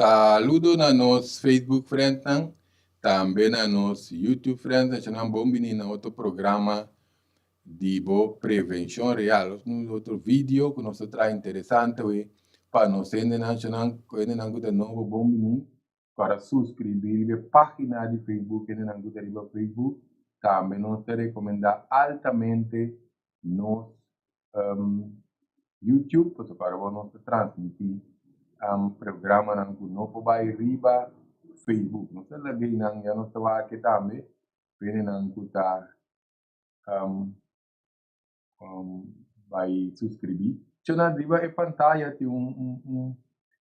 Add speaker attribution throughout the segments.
Speaker 1: Saludo na nos Facebook friendnan, tambe na nos YouTube friends. Nan bon bini na otro programa di bo Prevenshon Real. Otro video ku nos ta traha interesante we pa nos hendenan, hendenan ku ta nobo bon bini para suskribí riba e página di Facebook, hendenan ku ta riba Facebook. Tambe nos ta rekomendá altamente nos YouTube, pasobra pa nos ta transmití programanan ku no por bai riba Facebook. Nos ta laga einan, ya nos ta wak tambe hendenan ku ta bai suskribí. Nan riba e pantaya tin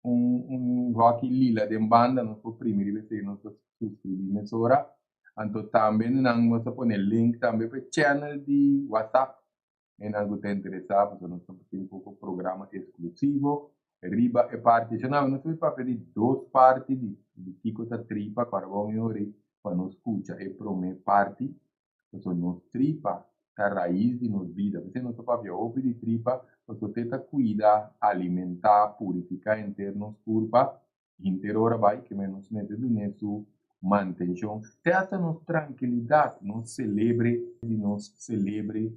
Speaker 1: un roki lila den banda, nos por primi riba esei, nos ta suskribí mesora. Anto tambe nan nos ta pone link tambe pa e channel di WhatsApp, hendenan ku ta interesá, pasobra nos ta tin poko programa eksklusivo riba e parti. Nan nos ta papia di dos parti di kiko ta tripa, ku ora bon e ora pa nos skucha e promé parti. Pasobra nos tripa ta rais di nos bida. P'esei nos ta papia hopi di tripa, pasobra te ta kuida, alimentá, purifiká henter nos kurpa, henter ora bai, ke men nos mester dun'é su mantenshon, te asta nos trankilidat, nos selebre, di nos selebre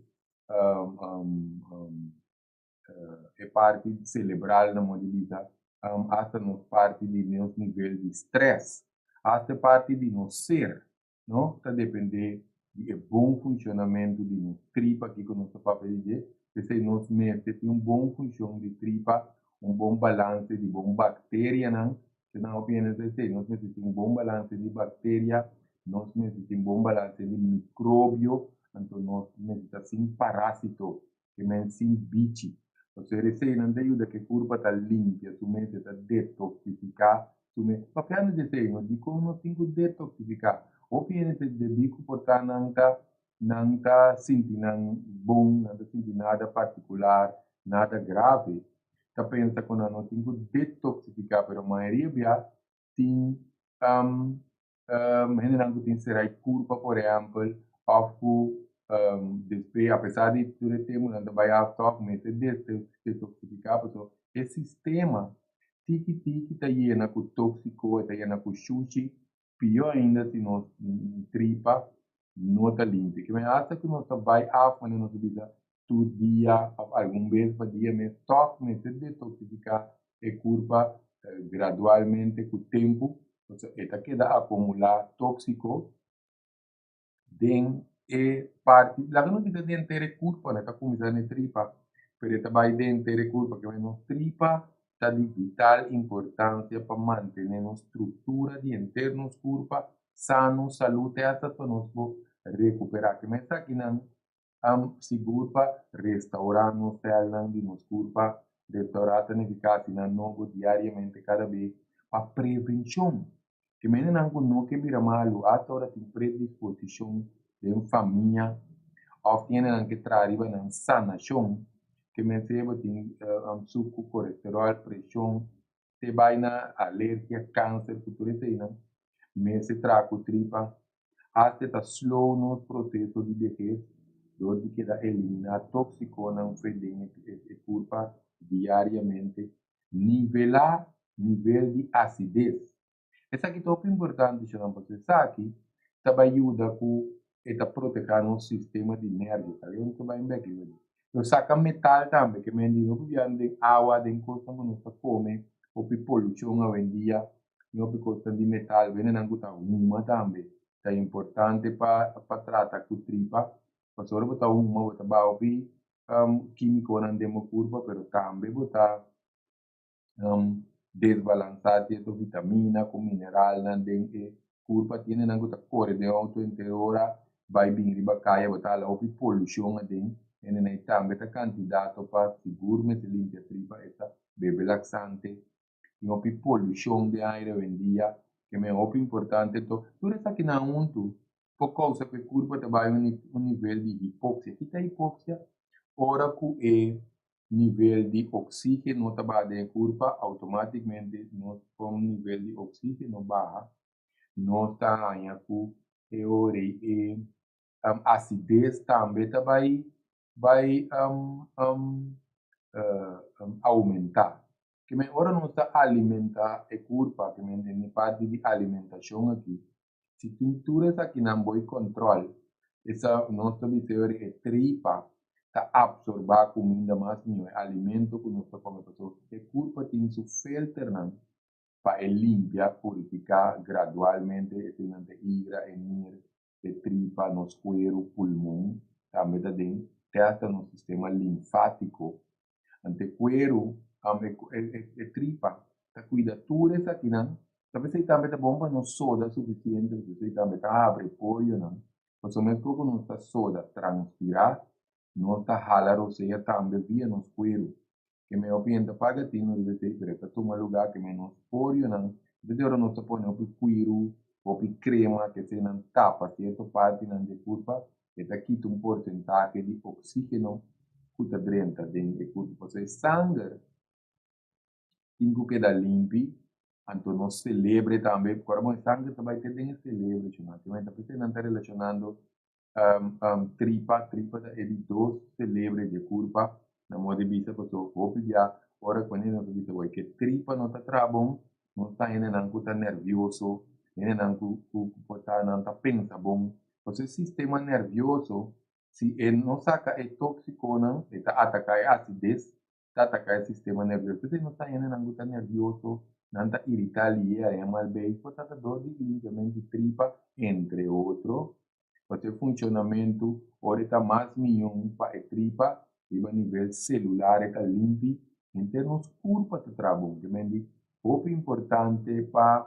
Speaker 1: e parti selebral na modo di bisa, asta nos parti di nos nivel di strès, asta e parti di nos ser. No ta dependé di e bon funshonamentu di nos tripa, kiko nos ta papia di dje. P'esei nos mester tin un bon funshon di tripa, un bon balanse di bon bakterianan. Ke nan hopi hende ta esei, nos mester tin un bon balanse di bakteria, nos mester tin bon balanse di mikrobio, anto nos mester ta sin parásito, ke men sin bichi. Pasobra eseinan ta yuda ke kurpa ta limpia su mes, e ta detoksifiká su mes. Papiando di esei, no dikon nos tin ku detoksifiká? Hopi hende ta debí ku por ta nan ta nan ta sinti nan bon, nan ta sinti nada partikular, nada grave, ta pensa ku nan no tin ku detoksifiká, pero mayoria bia tin hendenan ku tin serai kurpa por ehèmpel òf ku despues apesar di tur e tempu nan ta bai af tòg mester detoksifiká pasobra e sistema tiki tiki ta yena ku tóksiko e ta yena ku shushi pió ainda si nos tripa no ta limpi kimen asta ku nos ta bai af manera nos ta bisa tur dia òf algun bes pa dia mes tòg mester detoksifiká e kurpa gradualmente ku tempu, pasobra e ta keda akumulá tóksiko den e parti, laga nos bisa den henter e kurpa, no ta kuminsá den e tripa, pero e ta bai den henter e kurpa, ke nos tripa ta di vital importansia pa mantené nos struktura di henter nos kurpa sano, salú, te asta pa nos por rekuperá. Ke men esakinan Sigur pa restaurá nos sèlnan di nos kurpa. Restaurá ta nifiká hasi nan nobo diariamente kada bes pa prevenshon. Ke mendenan ku no ke bira malu asta ora tin predisposishon den famia òf tin hendenan ke traha riba nan sanashon ke mester bo tin suku, kolesteròl, preshon te bai na alergia, kanser ku tur eseinan mester traha ku tripa. Asta e ta slow nos proseso di behes dor di keda eliminá tóksikonan fe den e kurpa diariamente, nivelá nivel di asides. Esaki ta hopi importante shonnan pasobra esaki ta bai yuda ku e ta protehá nos sistema di nervio. Tal e ta bai bek riba dje. Pero saka metal tambe ke men di hopi biaha den awa, den kosnan ku nos ta kome, hopi polushon awendia, tin hopi kosnan di metal, wendenan ku ta huma tambe ta importante pa trata ku tripa, pasobra ora bo ta huma bo ta baha hopi kimikonan den bo kurpa pero tambe bo ta desbalansá cierto vitamina ku mineralnan den e kurpa. Tin hendenan ku ta kore den outo henter ora bai bin riba kaya bo ta hala hopi polushon aden. Hendenan ei tambe ta kandidato pa sigur mester limpia tripa esta bebe laksante. Tin hopi polushon den aire oyendia ke men hopi importante to tur esakinan huntu por kousa ku e kurpa ta bai un nivel di hipoksia. Ki ta hipoksia? Ora ku e nivel di oxígeno ta baha den e kurpa, outomátikmente nos kon nivel di oxígeno baha, nos ta haña ku e ora ei e asides tambe ta bai bai oumentá. Ke men ora nos ta alimentá e kurpa, ke men den e parti di alimentashon aki, si tin tur esakinan bo e kòntròl, esa nos ta bisa ora e tripa ta apsorbá kuminda mas mihó, e alimento ku nos ta kome, pasobra e kurpa tin su filternan pa e limpia, purifiká gradualmente, eseinan ta igra, e nir, e tripa, nos kueru, pulmon, tambe ta den te hasta nos sistema linfátiko. Ante kueru, e tripa ta kuida tur esakinan. Ta p'esei tambe ta bon pa nos soda sufisiente, pasobra esei tambe ta habri porionan. Pasobra meskos ku nos ta soda transpirá, nos ta hala rosea tambe via nos kueru. Ke me hopi hende ta paga tinu riba esei, pero e ta tuma lugá ke me nos porionan. Desde ora nos ta pone hopi kuiru, hopi krema, ke eseinan tapa sierto partinan di e kurpa, e ta kita un porsentahe di oksígeno ku ta drenta den e kurpa. Pasobra e sanger tin ku keda limpi, anto nos selebre tambe, ku ora bon e sanger ta bai te den e selebre, chunnan. P'esei nan ta relashonando tripa, tripa ta e di dos selebre dje kurpa, na moda di bisa pasobra hopi bia ora ku hende ta bisa bo ke tripa no ta traha bon, nos ta hendenan ku ta nervioso, hendenan ku por ta nan ta pensa bon, pasobra e sistema nervioso si e no saka e toksikonan e ta ataka e asides ta ataka e sistema nervioso. P'esei nos ta hendenan ku ta nervioso, nan ta iritá lié, a mal bei, por ta dor di limpiamentu di tripa, entre otro. Pasobra e funshonamentu ora e ta mas mihó pa e tripa riba nivel selular e ta limpi, henter nos kurpa ta traha bon. Ke men di hopi importante pa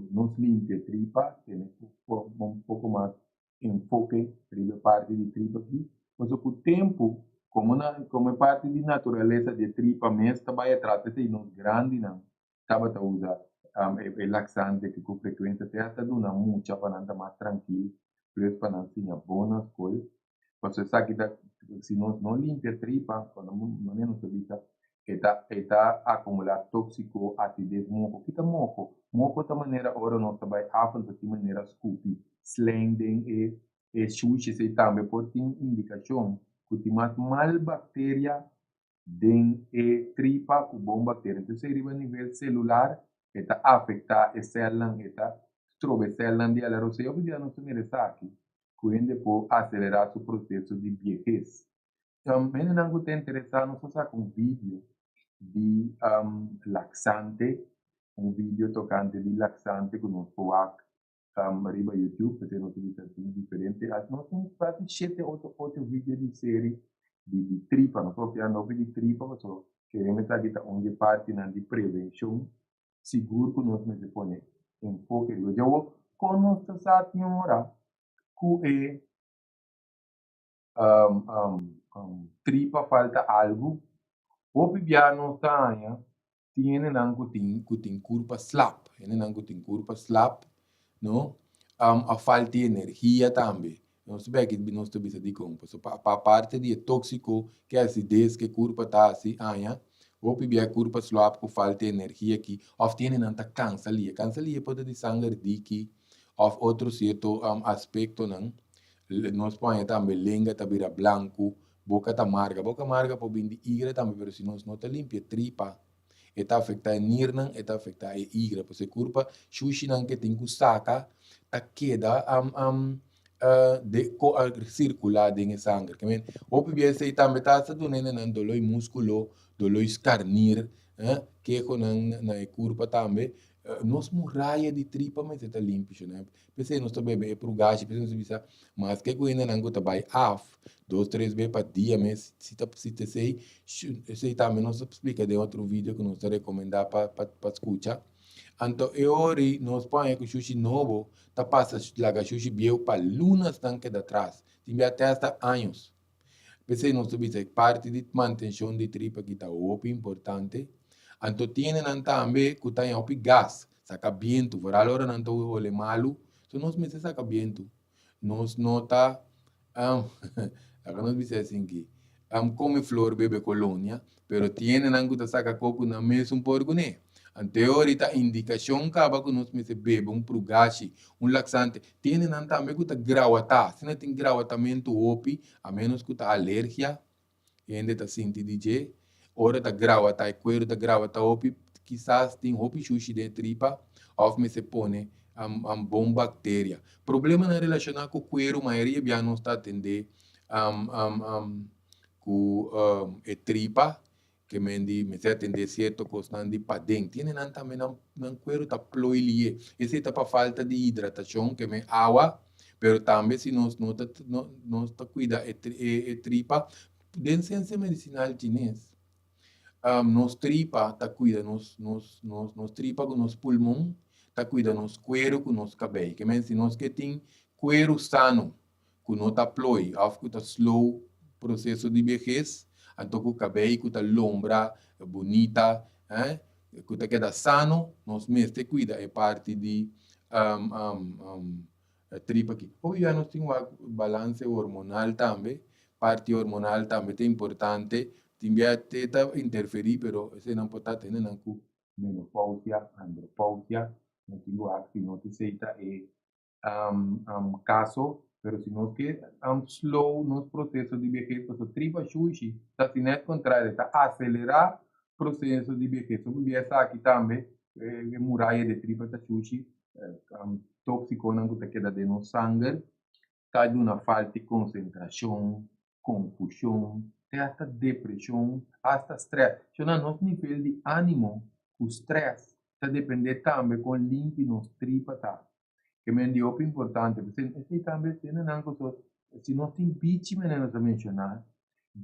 Speaker 1: nos limpia e tripa, tene un poko mas enfoke riba e parti di tripa aki, pasobra ku tempu komo na komo e parti di naturalesa di e tripa mes ta bai atras, p'esei nos grandinan tabata usa e laksante aki ku frekuensia te hasta duna mucha pa nan ta mas trankil, plus pa nan siña bon na skol, pasobra esaki ta si nos no limpia tripa, manera nos ta bisa E ta e ta akumulá tóksiko, asides, moko. Ki ta moko? Moko ta manera ora nos ta bai afel ta tin manera skupi slang den e e shushi. Esei tambe por tin indikashon ku tin mas mal bakteria den e tripa ku bon bakteria. Entonces esei riba nivel selular e ta afektá e sèlnan, e ta stroba e sèlnan di ala rosé. Hopi bia nos ta mira esaki ku hende por aselerá su proseso di biehes. Hendenan ku ta interesá nos a saka un video di laksante, un video tokante di laksante ku nos por wak riba YouTube, p'esei nos a bisa tin diferente, nos tin kasi shete ocho ocho video di seri di di tripa, nos a papia hopi di tripa pasobra kere esaki ta un di e partinan di prevenshon sigur ku nos mester pone enfoke riba dje. Awor kon nos ta sa tin ora ku e tripa falta algu, hopi bia nos ta haña tin hendenan ku tin ku tin kurpa slap, hendenan ku tin kurpa slap no a falta di energia tambe. Nos ta bek nos ta bisa dikon pasobra pa aparte di e tóksiko ke asides ke kurpa ta hasi haña, hopi bia kurpa slap ku falta di energia aki òf tin hendenan ta kansa lia, kansa lia por ta di sanger diki òf otro sierto aspektonan. Nos por haña tambe lenga ta bira blanku, boka ta marga. Boka marga por bin di igra tambe, pero si nos no ta limpia tripa, e ta afektá e nirnan, e ta afektá e igra. Pasobra e kurpa shushinan ke tin ku saka ta keda sirkulá den e sanger. Ke men hopi bia esei tambe ta hasta duna hendenan doló di múskulo, doló di skarnir, kehonan na e kurpa tambe. Nos muraya di tripa mester ta limpi shona. P'esei nos ta bebe e prugashi, p'esei nos ta bisa maske ku hendenan ku ta bai af dos tres be pa dia mes si ta si ta esei esei tambe nos ta splika den otro video ku nos ta rekomendá pa pa skucha. Anto e ora nos por haña ku shushi nobo ta pasa laga shushi bieu pa lunasnan keda tras, tin bia te hasta años. P'esei nos ta bisa e parti di mantenshon di tripa aki ta hopi importante. Anto tin hendenan tambe ku ta haña hopi gas, saka bientu, foral ora nan ta hole malu, so nos mester saka bientu. Nos no ta, laga nos bisa asinki, kome flor bebe kolonia, pero tin hendenan ku ta saka koko nan mesun por kuné. Anto e ora ta indikashon kaba ku nos mester bebe un prugashi, un laksante. Tin hendenan tambe ku ta grawatá, asina tin grawatamentu hopi, a ménos ku ta alergia, hende ta sinti di dje. Ora ta grawatá e kueru ta grawatá hopi, kisas tin hopi shushi den e tripa òf mester pone bon bakteria. Problemanan relashoná ku kueru mayoria bia nos ta atendé ku e tripa ke men di mester atendé sierto kosnan di paden. Tiene nan tambe nan kueru ta ploi lié. Esei ta pa falta di hidratashon ke men awa, pero tambe si nos no ta nos ta kuida e tripa. Den siensia medisinal chines, nos tripa ta kuida nos nos nos nos tripa ku nos pulmon ta kuida nos kueru ku nos kabei. Ke men si nos ke tin kueru sano ku no ta ploi òf ku ta slow proseso di behes, anto ku kabei ku ta lombra bunita, ku ta keda sano, nos mester kuida e parti di tripa aki. Hopi bia nos tin wak balanse hormonal tambe, parti hormonal tambe ta importante, tin bia te ta interferí pero eseinan por ta tene nan ku menopausia, andropausia, nos tin ku wak si no ta esei ta e kaso, pero si nos ke slow nos proseso di behes pasobra tripa shushi ta hasi net kontrario, ta aselerá proseso di behes. Hopi bia esaki tambe e muraya di tripa ta shushi, tóksikonan ku ta keda den nos sanger ta duna falta di konsentrashon, konfushon, te asta depreshon, asta strès. Shona nos nivel di ánimo ku strès ta dependé tambe kon limpi nos tripa ta. Ke men di hopi importante. P'esei esei tambe tene nan ku so si nos tin bichi manera nos a menshoná,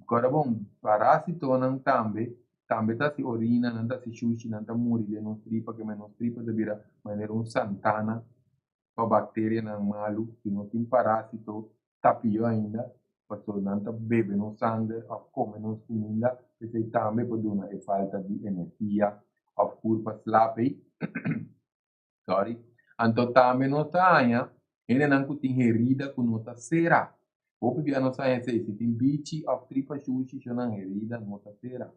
Speaker 1: kòrda bon parásitonan tambe tambe ta hasi orina, nan ta hasi shushi, nan ta muri den nos tripa, ke men nos tripa ta bira manera un santana pa bakterianan malu. Si nos tin parásito ta pió ainda, pasobra nan ta bebe nos sanger òf kome nos kuminda, p'esei tambe por duna e falta di energia òf kurpa slap ei. Sorry. Anto tambe nos ta haña hendenan ku tin herida ku no ta sera. Hopi bia nos haña esei, si tin bichi òf tripa shushi, shon nan herida no ta sera.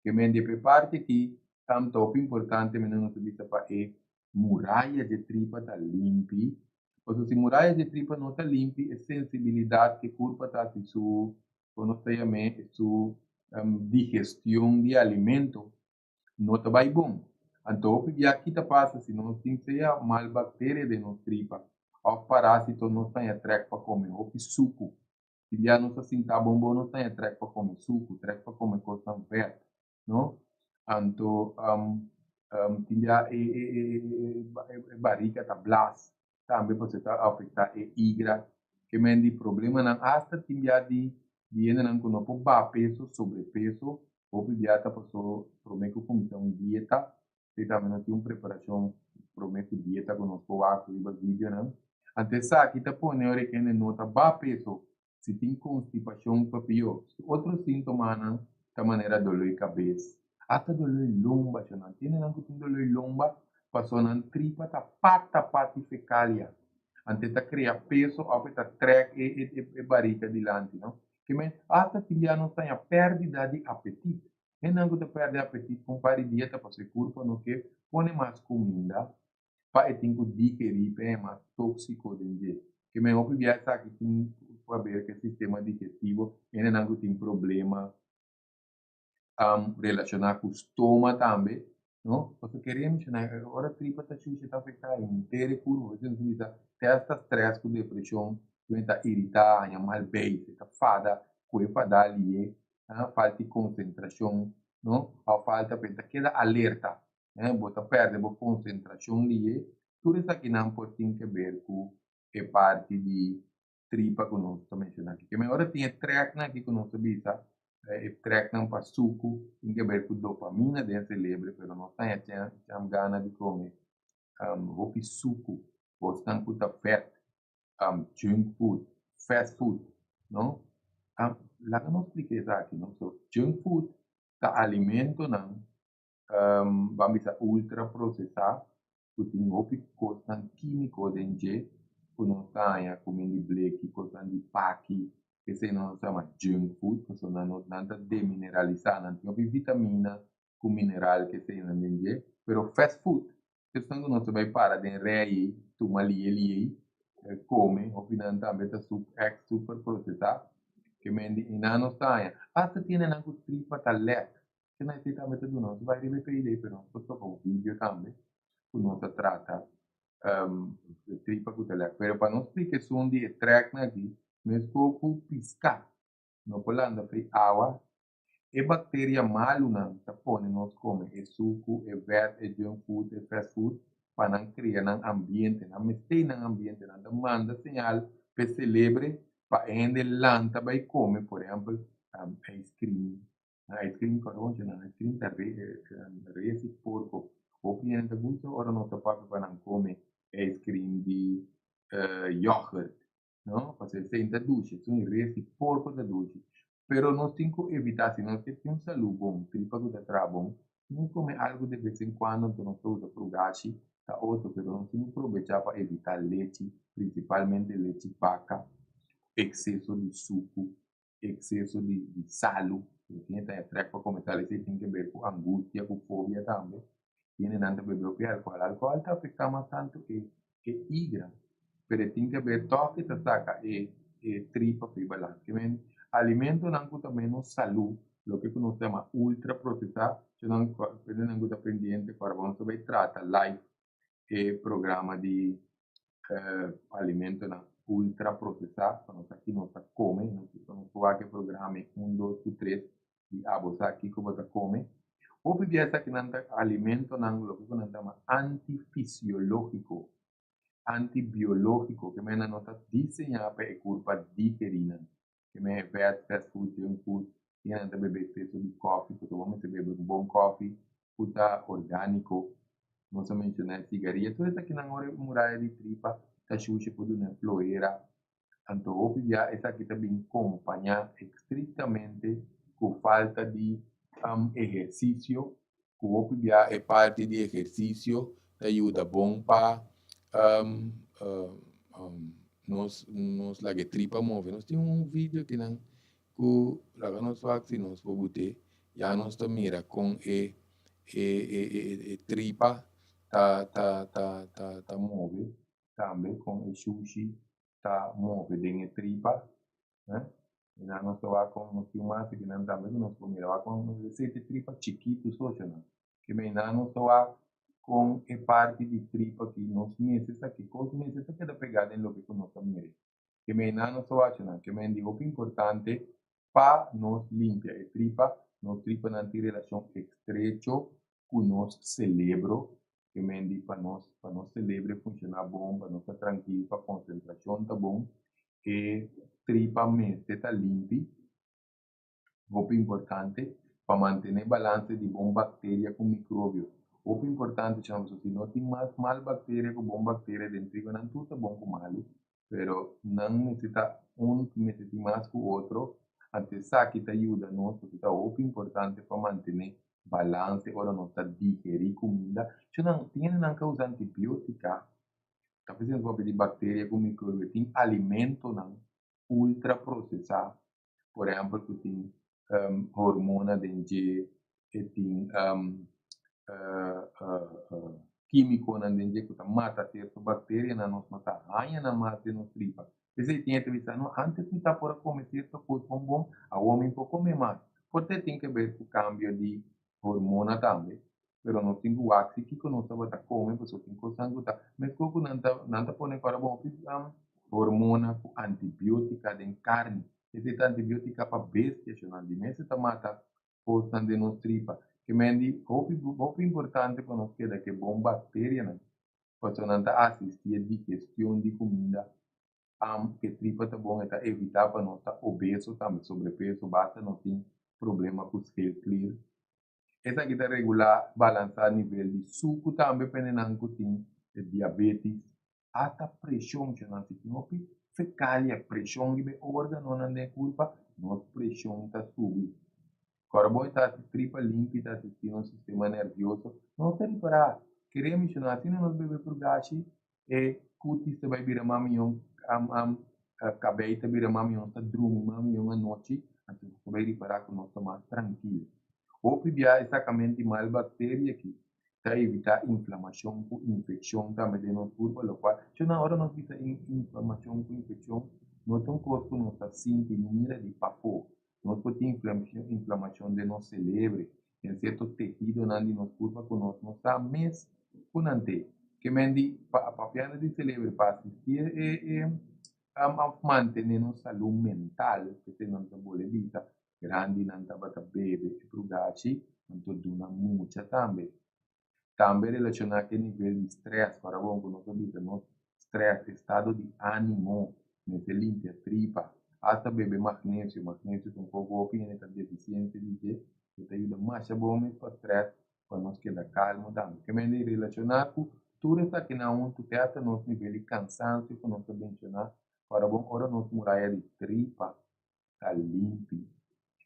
Speaker 1: Ke men di e parti aki ta hopi importante menen nos ta bisa pa e muraya dje tripa ta limpi. Pasobra si muraya dje tripa no ta limpi, e sensibilidat ke kurpa ta hasi su, kon nos ta yam'é, su digestion di alimento no ta bai bon. Anto hopi bia ki ta pasa si nos tin sea mal bakteria den nos tripa òf parásito nos ta haña trèk pa kome hopi suku. Tin bia nos ta sinta bon bon nos ta haña trèk pa kome suku, trèk pa kome kosnan vèt, no? Anto tin bia e barika ta blas tambe pasobra ta afektá e igra. Ke men di problemanan asta tin bia di hendenan ku no por baha peso, sobrepeso, hopi bia ta paso promé ku kuminsá un dieta, esei tambe nos tin un preparashon promé ku dieta ku nos por wak riba videonan. Anto esaki ta pone ora ku hende no ta baha peso, si tin konstipashon ta pió. Otro síntomanan ta manera doló di kabes, asta doló di lomba. Nan tin hendenan ku tin doló di lomba pasobra nan tripa ta pata pati fekalia. Anto e ta krea peso òf e ta trèk e barika dilanti, no? Ke men asta tin bia nos ta haña pèrdida di apetit. Hendenan ku ta pèrdè apetit pa un par di dia ta pasobra e kurpo no ke pone mas kuminda pa e tin ku digerí pa e haña mas tóksiko den dje. Ke men hopi bia esaki tin ku haber ku e sistema digestivo, hendenan ku tin problema relashoná ku stoma tambe, no? Pasobra kere menshoná ora tripa ta shushi ta afektá henter e kurpo. Por eso nos ta bisa te asta strès ku depreshon ku ta iritá, haña mal beis, e ta fada ku e fada lié, falta di konsentrashon, no? Òf falta pa e ta keda alerta, bo ta pèrdè bo konsentrashon lié. Tur esakinan por tin ke ber ku e parti di tripa ku nos ta menshoná aki. Ke men ora tin e trèknan aki ku nos ta bisa, e trèknan pa suku, tin ke ber ku dopamina den selebre, pero nos ta haña cham gana di kome hopi suku, kosnan ku ta vèt, junk food, fast food, no? Laga nos splika esaki, no? So, junk food ta alimentonan, ban bisa ultra prosesá, ku tin hopi kosnan kímiko den dje ku nos ta haña kuminda di bleki, kosnan di paki, esei nos ta yama junk food pasobra nan nan ta demineralisá, nan tin hopi vitamina ku mineral ku eseinan den dje. Pero fast food, esnan ku nos ta bai para den rei, tuma lie lie, kome, hopi nan tambe ta super prosesá, ke men di einan nos ta haña. Asta tiene nan ku tripa ta lèk. Kena esei tambe ta duna nos bai riba e PD, pero nos por toka un video tambe ku nos ta trata tripa ku ta lèk. Pero pa nos splika esun di e trèknan aki, meskos ku piská no por landa fei awa, e bakteria malunan ta pone nos kome e suku, e vèt, e junk food, e fast food pa nan krea nan ambiente. Nan mester nan ambiente, nan ta manda señal pa e selebre pa e hende lanta bai kome, por ehèmpel, ice cream. Ice cream koroncha nan ice cream ta resi porko. Hopi hende ta gusta ora nos ta papia pa nan kome ice cream di yoghurt, no? Pasobra esei ta dushi, esun resi porko ta dushi. Pero nos tin ku evitá, si nos ke tin un salú bon, tripa ku ta traha bon, nos kome algu de bes en kuando, anto nos ta usa frugashi, ta otro, pero nos tin ku probechá pa evitá lechi, prinsipalmente lechi baka, ekseso di suku, ekseso di salu, lo tin ta e trek pa kome sal, esei tin ke ber ku angustia, ku fobia tambe. Hendenan ta bebe hopi alkohòl. Alkohòl ta afektá mas tantu e igra, pero e tin ke ber tòg e ta saka e tripa for e balans. Ke men alimentonan ku ta menos salú, loke ku nos ta yama ultra prosesá, hendenan ku ta pendiente ku ora nos ta bai trata live e programa di alimentonan ultra prosesá, pa nos sa ki nos ta kome, nos por wak e programa e un, dos ku tres di abo sa kiko bo ta kome. Hopi bia esakinan ta alimentonan loke ku nan ta yama antifisiológiko, antibiológiko, ke men nan no ta diseñá pa e kurpa digerí nan. Ke men e vet, fast food, junk food, i nan ta bebe ekseso di kòfi, pasobra bo mester bebe un bon kòfi ku ta orgániko. Nos a menshoná e sigaria, tur esakinan ora e muraya di tripa ta shushi por duna e flohera. Anto hopi bia esaki ta bin kompañá estriktamente ku falta di ehersisio, ku hopi bia e parti di ehersisio ta yuda bon pa nos nos laga e tripa move. Nos tin un video akinan ku laga nos wak si nos por but'é, ya nos ta mira kon e e e tripa ta ta ta ta move, tambe kon e shushi ta move den e tripa. I nan nos ta wak kon nos tin mas aki nan tambe ku nos por mira wak kon esei ta e tripa chikitu sosionan. Ke mei nan nos ta wak kon e parti di tripa ki nos mester sa ki kos mester ta keda pegá den loke ku nos ta mira. Ke mei nan nos ta wak nan. Ke mei di hopi importante pa nos limpia e tripa. Nos tripanan tin relashon estrecho ku nos selebro. Ke mei di pa nos pa nos selebre funshoná bon, pa nos ta trankil, pa konsentrashon ta bon, e tripa mester ta limpi. Hopi importante pa mantené balanse di bon bakteria ku mikrobio. Hopi importante chama pasobra si no tin mas mal bakteria ku bon bakteria den tripa nan tur ta bon ku malu, pero nan mester ta un mester tin mas ku otro, anto esaki ta yuda nos pasobra ta hopi importante pa mantené balanse ora nos ta digerí kuminda. Chama nan tin hendenan ka usa antibiotika, ta por esemplo papia di bakteria ku mikrobio, tin alimentonan ultra prosesá. Por ehempel ku tin hormona den dje, e tin kímikonan den dje ku ta mata sierto bakterianan, nos no ta haña nan mas den nos tripa. P'esei tin e ta bisa, no, ántes mi ta por a kome sierto kos bon bon, awor mi por kome mas. Por ta e tin ke ber ku kambio di hormona tambe, pero nos tin ku wak si kiko nos tabata kome, pasobra tin kosnan ku ta meskos ku nan ta nan ta pone kòrda bon hopi hormona ku antibiótika den karni. Esei ta antibiótika pa bestia shonal di mester ta mata kosnan den nos tripa. Ke men di hopi hopi importante pa nos keda ke bon bakterianan, pasobra nan ta asistí e digestion di kuminda. Ke tripa ta bon e ta evitá pa nos ta obeso tambe, sobrepeso, basta no tin problema ku schildklier. Esaki ta regulá, balansá nivel di suku tambe pa hendenan ku tin diabetis, hasta preshon. Si nan si tin hopi fekalia, preshon riba e órganonan den e kurpa, nos preshon ta subi. Kòrda bo e ta hasi tripa limpi, ta asistí nos sistema nervioso. Nos ta ripará, kere menshoná, asina nos bebe purgashi, e kutis ta bai bira mas mion, kabei ta bira mas mion, ta drumi mas mion anochi, anto nos ta bai ripará ku nos ta mas trankil. Hopi bia e sakamento di mal bakteria aki ta evitá inflamashon ku infekshon tambe den nos kurpa, lokual shona ora nos bisa inflamashon ku infekshon no ta un kos ku nos ta sinti ni mira di pafó. Nos por tin inflamashon den nos selebre. Den sierto tehidonan di nos kurpa ku nos no sa mes ku nan te. Ke men di pa papiando di selebre pa asistí e e òf mantené nos salú mental, p'esei nan ta bole bisa grandinan tabata bebe e prugachi, anto duna mucha tambe. Tambe relashoná ku e nivel di strès, ora bon ku nos a bisa nos strès, estado di ánimo, mester limpia tripa, asta bebe magnesio, magnesio ta un kos hopi hende ta defisiente di dje, e ta yuda masha bon mes pa strès, pa nos keda kalmo tambe. Ke mende relashoná ku tur esakinan huntu te asta nos nivel di kansansio ku nos ta menshoná, ora bon ora nos muraya di tripa ta limpi.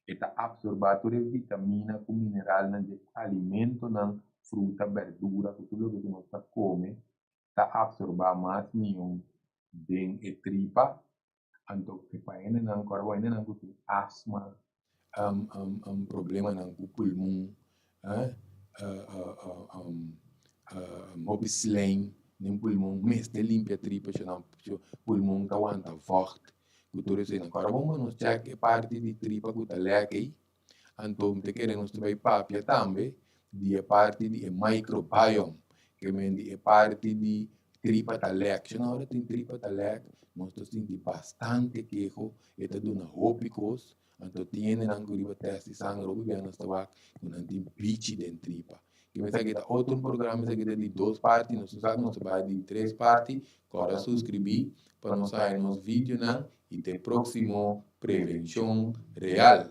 Speaker 1: E ta absorbá tur e vitamina ku mineralnan dje alimentonan, fruta, berdura ku tur loke ku nos ta kome ta absorbá mas mihó den e tripa. Anto e pa hendenan ku ora hendenan ku tin asma, problemanan ku pulmon, hopi slijm den pulmon mester limpia tripa pulmon ta wanta vocht. Ku tur esei. Ora bon pa nos chèk e parti di tripa ku ta lèk ei, anto mi ta kere nos ta bai papia tambe di e parti di e microbiome, ke men di e parti di tripa ta lèk. Shon ora tin tripa ta lèk, nos ta sinti bastante keho, e ta duna hopi kos, anto tin hendenan ku riba tèst di sanger hopi bia nos ta wak ku nan tin bichi den tripa. Ke mester aki ta otro programa, esaki ta di dos parti, nos no sa ku nos ta bai di tres parti, kòrda suskribí pa nos haña nos videonan i te próksimo Prevenshon Real.